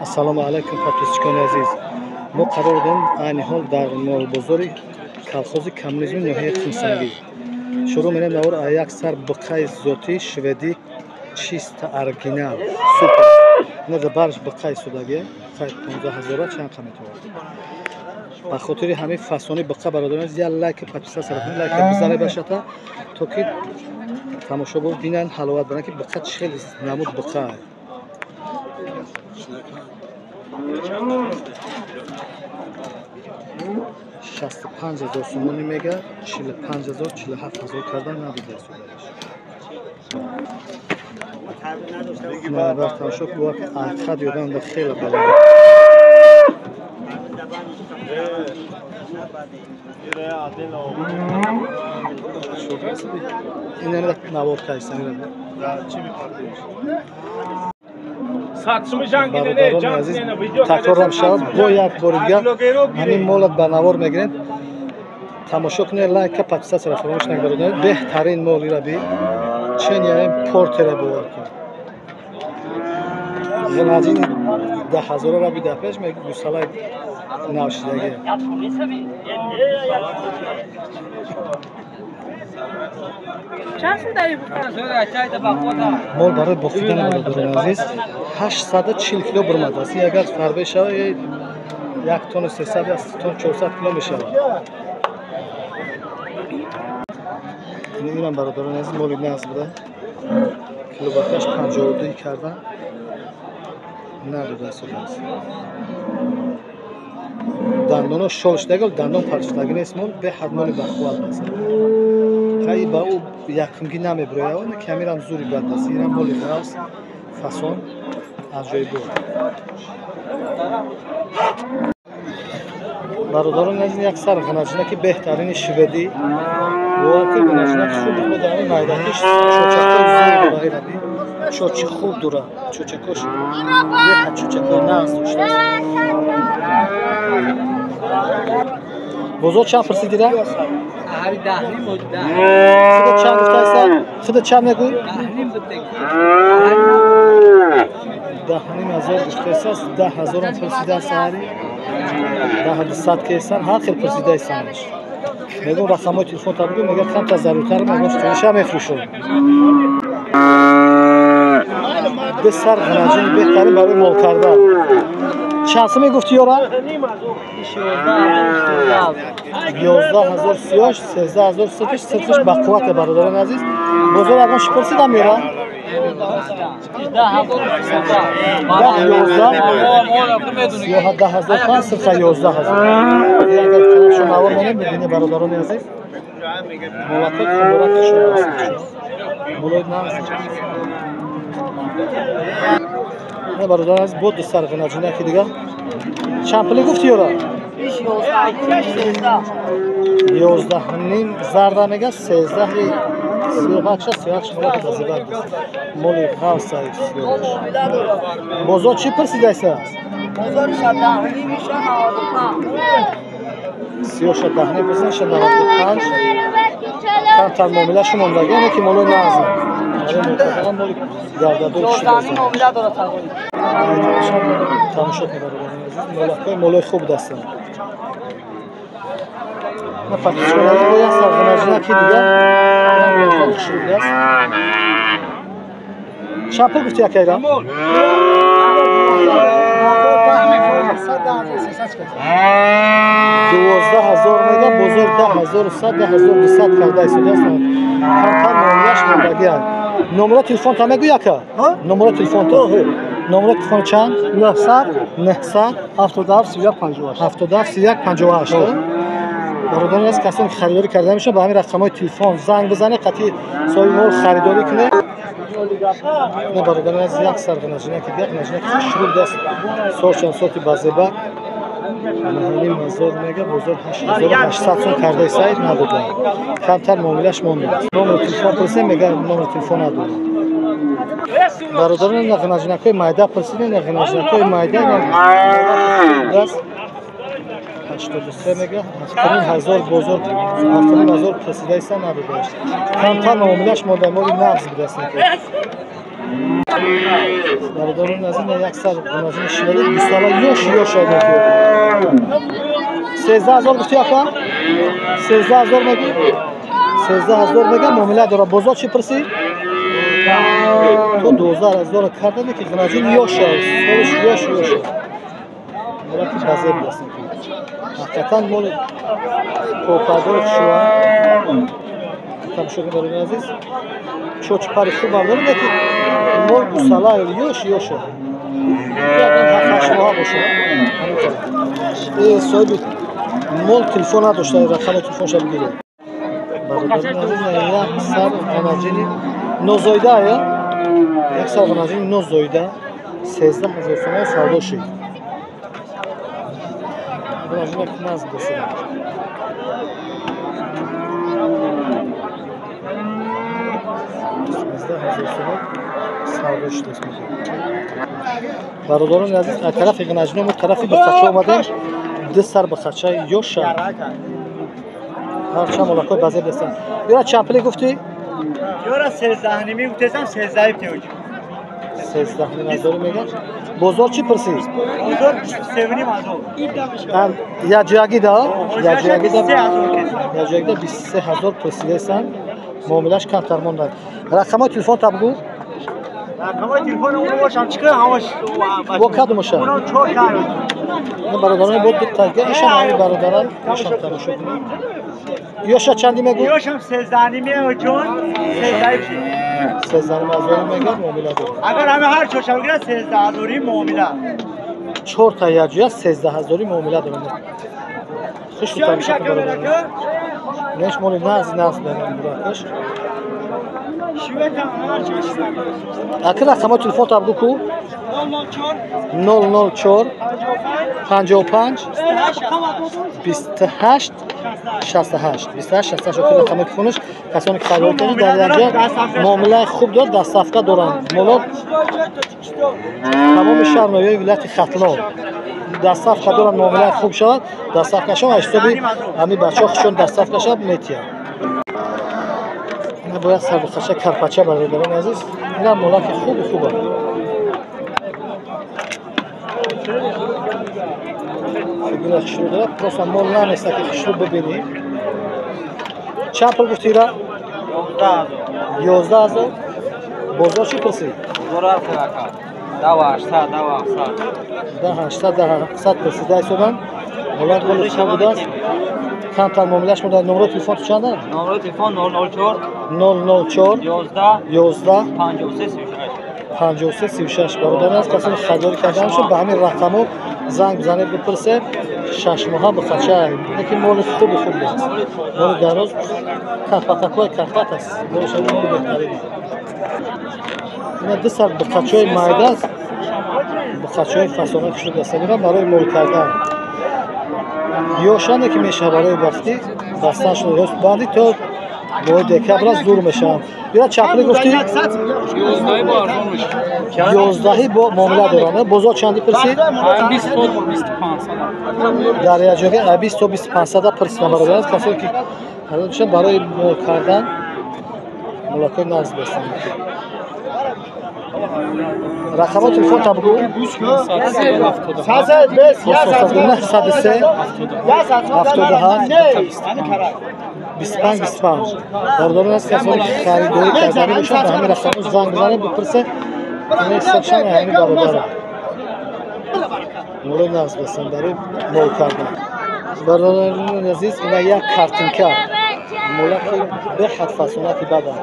Ассалому алайкум, подписчикони азиз. Мо қарор дорем айни ҳол дар молбозори колхози коммунизми ноҳияи Хумсангӣ. Шурӯъ менем навор аз як сар буқаи зотӣ шведӣ, чисто оригинал, супер. Ина дар барш буқаи судагӣ, буқаи 15 ҳазора чанд қа метавонад. Ба хотири ҳамин фасони буқа, бародарон азиз, як лайк, подписаться кунед, лайк бизанед башата, то ки тамошобин бинанд, ҳаловат баранд, ки буқа чӣ хел намуд буқа. 65 000 сомонӣ мега, 45 000, 47 000 кардан надодааст. Бар тамошо ки ақад ёдам да хеле баланд. Ин навор кайсан. Бародарони азиз, такрорам шавад, бо як бори дигар ҳамин молат ба навор мегирем, тамошо кунед, лайка, подписаться фаромӯш накунед. Бародарон, беҳтарин молира би чен яъне портера бовар кун, ғинаҷини 10 ҳазорара би дар пеш гусалаи навшидагӣ. Мол барои бофидан, бародарони азиз, 840 кило бурмадааст. Агар фарбе шавад, як тону 300, тон 400 кило мешавад. Инам, бародарони азиз, моли нағз буда, килобакаш 52 кардан надодааст. Дандоно шол шудагӣ, дандон партшудагӣ нест, мол беҳад моли бахувват аст. Хай, ба ӯ якумгӣ намебирояд, камирам зури бад аст. Инам моли ғавс, фасон, аҷоибо. Бародарон азиз, як сар ғанаҷинаки беҳтарини шведӣ, бовар кун, ғанаҷинаки хуб дар майдакиш чочакои зур дора, ираби чочи хуб дора, чочакош беҳад чочакои нағз доштааст. Бозор чанд пурсидира? Худо чанд гуфтааста? Худо чанд мегӯй? 10 500 гуфтааст, 10 000-ам пурсидан, саҳари 10 200 кесан, ҳар хел пурсидаистамаш. Мегӯм, рақамҳои телефонта бигӯ, мега камтар заруртар, мегӯм, фурӯша мефурӯшам. Ду сар ғанаҷини беҳтарин барои мол кардан. Чанд сум мегуфти ёра? 11 000 сиёш, 13 000 сирфиш, сирфиш бақуввате, бародарони азиз. Бозор ягон ши пурсидам ёра? 10, 11, сиёҳа 10 500, сирфа 11 000. Агар тарафшо навор монем, мебинед, бародарони азиз. Молакҳои хумборак шуд. Молои нағз. Бародарон азиз, бо ду сар ғинаҷинаки дига. Чанд пуле гуфти ёра? 11,5 зарда мега, сездаҳи сиёҳакша, сиёҳакш молаки дазибар моли ғавсаи сиёҳаш. Бозор чӣ пурсидайса? Сиёҳша 10,5 пурсида, ша 95. Камтар муомилашу мондагӣ, яне ки молои нағза. Моли гардадор. Тамошо кунед, бародарони азиз, молакҳои молои хуб дастанд. Подписчикон, бо як сар ғанаҷинаки дигар хушрӯ аст. Чанд пул гуфти, якайра? 12 000 мега, бозор 10 100, 10 200 карда истодааст. Камтар муомилаш мондагӣ. Номеро телефонта мегӯ, яка? Номеро телефонта? Номеро телефон чанд? 900 900 77 31 58. 77 31 58. Бародарон аз касоне ки харидорӣ карда мешавад, ба ҳамин рақамҳои телефон занг бизанед, қатъи соҳиби мол харидорӣ кунед. На, бародарон аз, як сар ғинаҷинаки дигар, ғинаҷинаки хушрӯ даст, сорчан соти базеба, 9 500 мега, бозор 8800 сум кардаи сайд, надода, камтар муомилаш мондааст. Номери телефон пурсем, мега номери телефон надорам. Бародарон, ғинаҷинакҳои майда пурсидем, ғинаҷинакҳои майда даст 83 мега, 7 500, бозор 7 500 пурсидаиста, надодааст, камтар муомилаш монда, моли нағз будааст. Бародарон аз ин як сар гуназини шивади гусала ёш ёш мекунад. 13,000 гуфти ака? 13,000 мегӣ? 13,000 мегам муомила дорад. Бозор чӣ пурсӣ? То 12,000 кардане ки гуназин ёш аст. Солиш ёш ёш. Молаки базеб аст. Ҳақиқатан моли покардори хушва. Тамошобин бародарони азиз, чоч пари хубам дорад, лекин мол гусала ёш ёш. Ягон 7-8 моҳа бошад. Соҳиби мол телефон надошта, рақами телефонша бигиред. Бародарони азиз, як сар ғанаҷини нозоида, як сар ғанаҷини нозоида 13,000 сомон савдо шуд. Ғанаҷина наз бошад. 13,000 сомон савдо шудааст. Бародарони азиз, аз тарафи ғанаҷино мо тарафи бухача омадем. Ду сар бухача ёша. Ҳарчанд молакҳои базеб ҳастанд. Ёра чанд пуле гуфтӣ? Ёра 13.5 гуфтесам, 13 теуҷ. 13.5 мегӯяд. Бозор чӣ пурсӣ? Бозор 3.5. Яҷоягида? Яҷоягида 23,000 пурсидаестанд. Муомилаш камтар мондад. Рақамҳои телефон та бигӯ. Рақамҳои телефон он бошам чӣ кар ҳамаш. Бо кадомаша? Онам 4 та. Бародарон бо ду та ишам ҳамин бародарон ишам тамошо кунед. Ёша чанди мегӯ? Ёшам 13.5 ҷон, 13 13.5 мегӯяд, муомила дорад. Агар ҳама ҳар чорша бигирад 13,000 муомила. 4 та яҷоя 13,000 муомила дорад. Хуш тамошо кунед бародарон. Неш моли наз наз дорам буракаш. Аки рақамҳои телефон та бигӯ ку? 004 55 28 68 28 68. Охир рақамҳои телефонаш. Касоне ки харидорӣ карданд дар якҷо муомилаи хуб дорад, дастсафка доранд. Моло тамоми шаҳр ноҳияи вилояти Хатлон дастсафка доранд, муомилаи хуб шавад, дастсафкашон аз ҳисоби ҳамин бачаҳо хушон дастсафка шавад метиҳанд. Ина бояд сарбухача карпача бародарони азиз, ина молаки хуби хуба. Фигура хушрӯ дорад, просто мол наместа ки хушрӯ бибинӣ. Чанд пул гуфти ира? 11,000. Бозор чӣ пурсӣ? 10,800, 10,700. 10,800, 10,700 пурсида истоданд. Молак моли хуб будааст. Камтар муомилаш монда. Номерои телефон ту чанд аст? Номерои телефон 004 004 11 11 53 36. 53 36. Бародарон аст, касоне харидорӣ кардан шуд, ба ҳамин рақамҳо занг бизанед, бипурсед. 6 моҳа бухача, лекин моли хуби хуб аст. Моли дароз карпатакҳои карпат аст. Молашон моли беҳтарин. Ина ду сар бухачаҳои майда аст. Бухачаҳои фасона хушрӯ ҳастанд. Ина барои мол кардан. Ёшане ки мешавад барои вақти бастаншон рост банди то моҳи декабр аст зур мешаванд. Ира чанд пуле гуфтӣ? 11 бо муомила доранд. Бозор чанди пурсид? 20 то 25. Дар якҷоя 20 то 25 пурсиданд бародарон. Касоне ки харидор мешаванд барои мол кардан молакҳои нағз бестанд. Рақамҳои телефон та бигӯ. 903 77 25 25. Бародарон аст, касоне ки харидорӣ карданӣ бошанд, ба ҳамин рақамҳо занг бизанед, бипурсед. Ина ҳисобшон ҳамин бародарам. Молои нағз бестанд барои мол кардан. Бародарони азиз, ина як картинка молаки беҳад фасонати баданд.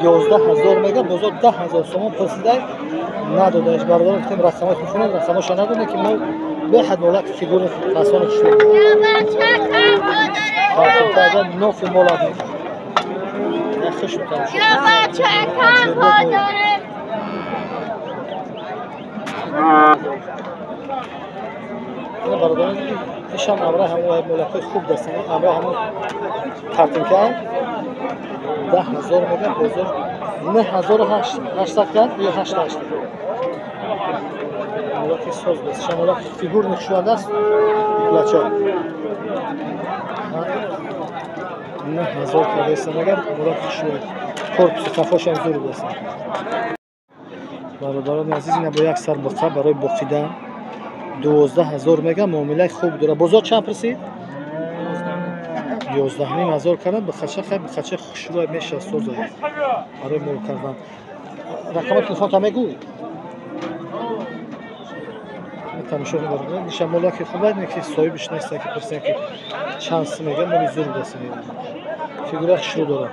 11,000 мега, бозор 10,000 сомон пурсидай, надодаеш. Бародарон гуфтем рақамҳои телефона, рақамҳоша надодем ки мол беҳад молаки фигури фасони хушрӯ. Картинка агар нофи молад як хуш тамошо. Ина бародарон, ишам амра ҳамон молакҳои хуб дастанд, амра ҳамон картинка 10,000 мега, бозор 9,800 кард ё 8,8. Молаки соз бест, шамолаки фигурни хушванд аст, кулача. 9,000 кардаистанд, агар молаки хушрӯ, корпуси қафошам зур бест. Бародарони азиз, ина бо як сар буқа барои боқидан 12 000 мега, муомилаи хуб дорад. Бозор чанд пурсид? 11 500 кардан. Бухача хай, бухача хушрӯй меша, соза барои мол кардан. Рақами телефонта мегӯй? Тамошо кунед, ниша молаки хуб аст, ки соҳибиш неста, ки пурсем, ки чанд сум мега. Моли зур будаст, фигура хушрӯ дорад.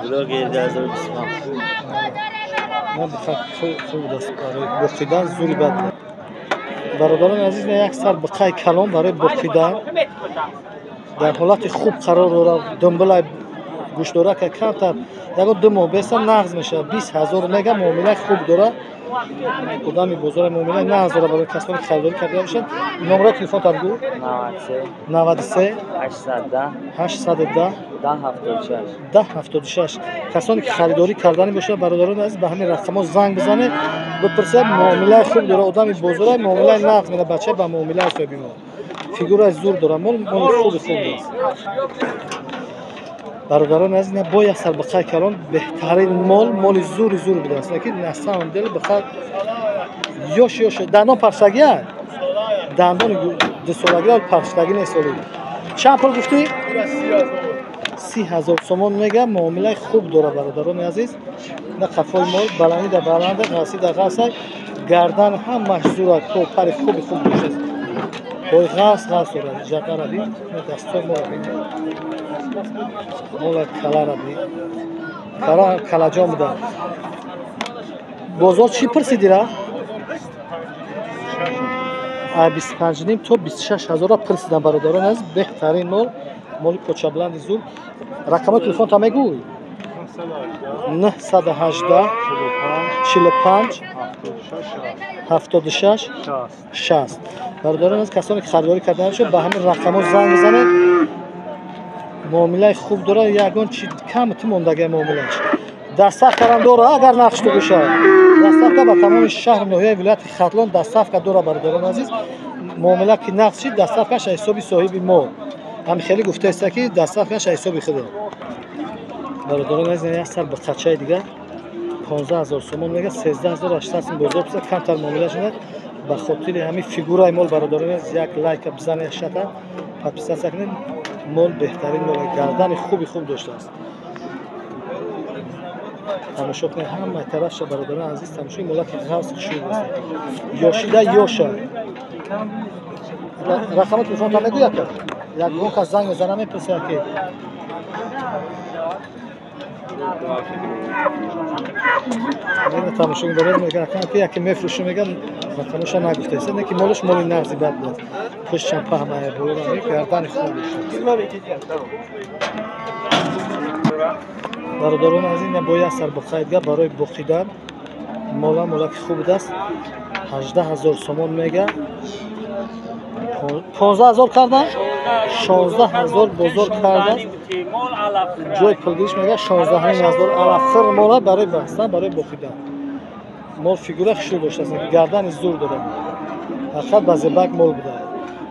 Блогер 2025. На, буқа хуб будаст барои боқидан, зури бад. Бародарони азиз, на як сар буқаи калон барои боқидан дар ҳолати хуб қарор дорад. Думбилай гӯштдорака, камтар ягон 2 моҳ беста нағз мешавад. 20 000 мега, муомилаи хуб дорад. Одами бозора муомилаи нағз дорад. Барои касоне ки харидорӣ карда бошанд, номерои телефонтан гӯ. 93 93 810 810 10 76. 10 76. Касоне ки харидорӣ кардани бошад, бародарони азиз, ба ҳамин рақамҳо занг бизанед, бипурсед. Муомилаи хуб дорад, одами бозора муомилаи нағз мена, бача ба муомила ҳисоби мо. Фигураи зур дорад, мол моли хуби хуб аст. Бародарони азиз, на бо як сар буқаи калон, беҳтарин мол, моли зури зур будааст, лекин на самом деле буқа ёш ёш, дандон парштагия, дандони дусолагиро парштагӣ нест. Оли чанд пул гуфтӣ? 30 000 сомон мега, муомилаи хуб дорад. Бародарони азиз, на қафои мол баландӣ да баланда, ғафсӣ да ғафса, гардан ҳамаш зура, пари хуби хуб доштааст, бой ғафс ғафс дорад. Жақара бин, дастои мола бин, мола калара бин, кала калаҷон буда. Бозор чӣ пурсидира? 25,5 то 26 ҳазора пурсидан. Бародарон азиз, беҳтарин мол, моли почабланди зур. Рақамҳои телефонта мегӯй? 918 45 76 60. Бародарон аз касоне ки харидорӣ карда бошад, ба ҳамин рақамҳо занг бизанед. Муомилаи хуб дорад, ягон чи кам ту мондагай муомилааш. Доставкарам дора, агар нақш бошад. Доставка ба тамоми шаҳр, ноҳияи вилояти Хатлон доставка дора. Бародарони азиз, муомила ки нақш шид, доставкаш ҳисоби соҳиби мол. Ҳами хеле гуфтааста, ки доставкаш ҳисоби худо. Бародарони азиз, як сар буқачаи дигар 15 000 сомон мега, 13 800 сум бозор писа, камтар муомила шунад. Ба хотири ҳамин фигураи мол, бародарони азиз, як лайка бизанед, шата подписаться кунед. Мол беҳтарин мол, гардани хуби хуб доштааст. Тамошо кунед ҳамаи тарафша, бародарони азиз, тамошои молаки ғафс хушрӯ аст, ёшида ёша. Рақами телефонта мегӯ, яка ягон кас занг мезана, мепурсад, ки тамошо дорад, мега ки яке мефурӯша, мега рақамоша нагуфтааст, не ки молаш моли нағзи бад буд, пуштшам паҳмая, гардани хуб. Бародарони азиз, ина бо як сар буқаи дигар барои боқидан. Мола молаки хуб будааст, 18 000 сомон мега, 15 000 кардан, 16 000 бозор кардан, ҷои пулгириш мега 16 500. Алафхир мола барои бастан, барои боқидан. Мол фигура хушрӯ доштааст, гардани зур дорад, фақат ба зебак мол буда,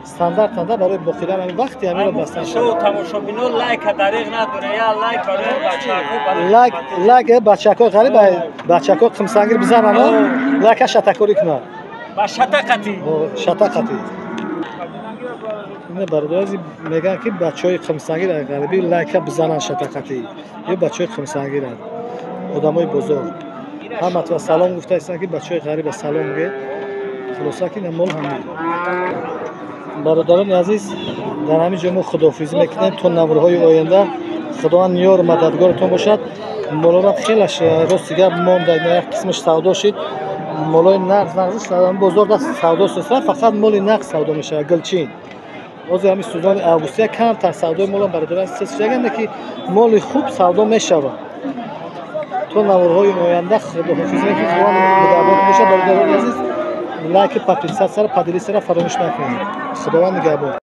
стандартанда барои боқидан ҳамин вақти ҳаминро бастан. Тамошобино лайка дареғ надора, я лайк барои бачаҳо. Лайк, лайк бачаҳо, ғариб бачаҳо қимсангир бизананд, лайка шатакорӣ кунанд. Ба шатақати. Шатақати. Ина бародари мегӯянд, ки бачаҳои қимсангир ғарибӣ лайка бизананд шатақати. Ё бачаҳои қимсангиранд. Одамои бозор. Ҳаматва салом гуфта истанд, ки бачаҳои ғариба салом гӯед. Хулоса, ки ина мол ҳамин. Бародарони азиз, дар ҳамин ҷо мо худоҳофизӣ мекунем то наворҳои оянда. Худованд ёру мададгоротон бошад. Молора хелаш, рости гап, монда, як қисмаш савдо шид. Молои нағз нағзиш бозор даст савдо шуда, фақат моли нағз савдо мешавад, гулчин. Ҳозир ҳамин сезони августия камтар савдои молам, бародарон, сес шудаганда, ки моли хуб савдо мешавад. То наворҳои оянда худоҳофизӣ мекунем. Худованд нигаҳбонтон бошад. Бародарони азиз, лайки, подписаться ро, поделиться ро фаромӯш накунед. Худованд нигаҳбон.